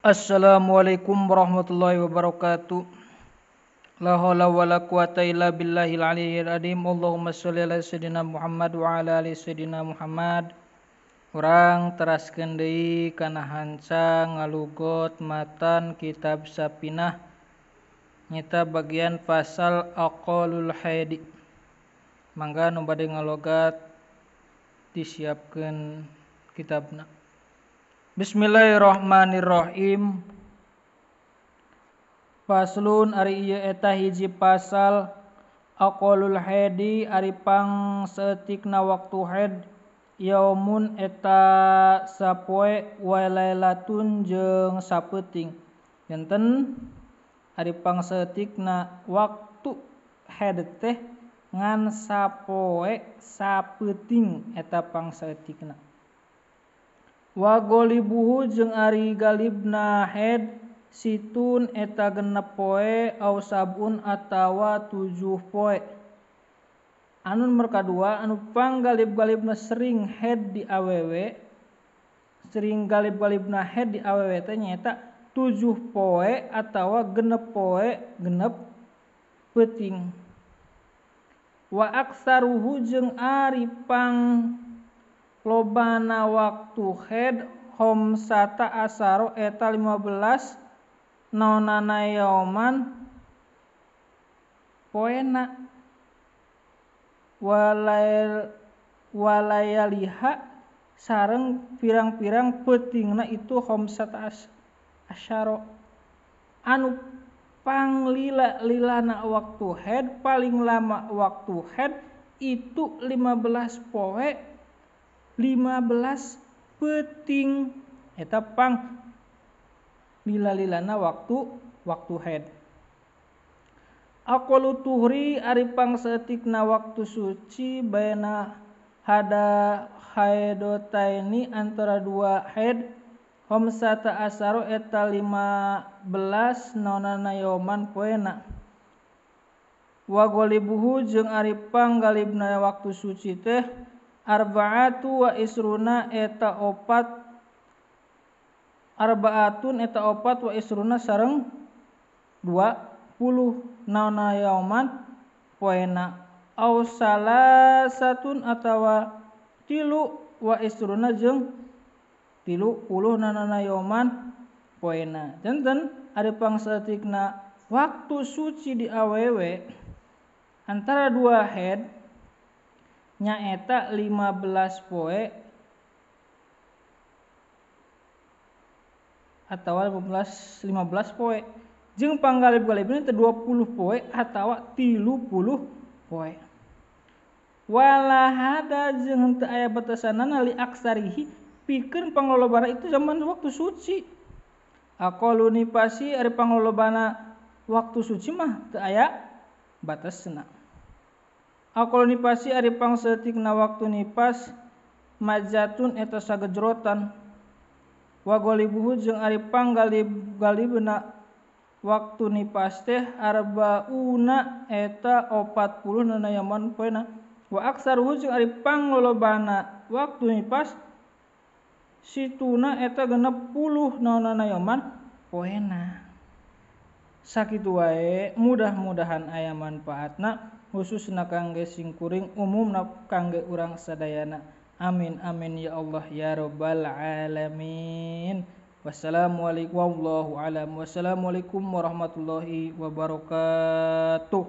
Assalamualaikum warahmatullahi wabarakatuh. La haula wala quwata illa billahil aliyyil azim. Allahumma sholli ala sayyidina Muhammad wa ala ali sayyidina Muhammad. Urang teraskeun deui kana hanca ngalugot matan kitab Safinah nyata bagian pasal aqalul haidi. Mangga nu bade ngalogat disiapkeun kitabna. Bismillahirrahmanirrahim. Faslun ari ieu eta hiji pasal aqalul haidi ari pangsaeutikna waktu haid yaumun eta sapoe wa lailatun jeung sapeuting. Janten ari pangsaeutikna waktu haid teh ngan sapoe sapeuting eta pangsaeutikna. Wa golibuhu jeung ari galibna haid situn eta genep poe au sabun atawa 7 poe. Anu nomor kadua anu panggalib-galibna sering haid di awewe, sering galib-galibna haid di awewe teh nyaeta 7 poe atawa genep poe genep peuting. Wa aksaruhu jeung ari pang lobana waktu haid khamsata asaro eta 15 naonana yauman poena walayaliha sareng pirang-pirang peutingna itu khamsata asyara. Anu panglila-lilana waktu haid paling lama waktu haid itu 15 poe 15 peuting eta pang lila-lilana waktu haid. Aqalu tuhri ari pangsaeutikna waktu suci baina hada haidotaini antara dua haid khamsata asaro eta 15 naonana yauman poena. Wa golibuhu jeung ari panggalibna waktu suci teh arba'atu wa isruna eta opat arba'atun eta opat wa isruna sareng 20 naona yauman poena au salasatun atawa 3 wa isruna jeung 30 naona yauman poena. Janten ari pangsaeutikna waktu suci di awewe antara dua haid nyaeta 15 poe atawa 15 poe jeung panggalib-galibna teh 20 poe atawa 30 poe. Wala hada jeung henteu aya batasanana li aksarihi pikeun panglolobana itu zaman waktu suci. Aqalu nifasi ari panglolobana waktu suci mah teu aya batasna. Aqalu nifasi ari pangsaeutikna waktu nifas majatun eta sagejrotan. Wa golibuhu jeung ari panggalib-galibna waktu nifas teh arbauna eta 40 nana yaman poena. Wa aksaruhu jeung ari panglolobana waktu nifas situna eta 60 naonana yaman poena. Sakitu wae, mudah-mudahan aya manfaatna khususna kangge singkuring umumna kangge urang sadayana. Amin amin ya Allah ya rabbal alamin. Wassalamualaikum wallahu alam. Wassalamualaikum warahmatullahi wabarakatuh.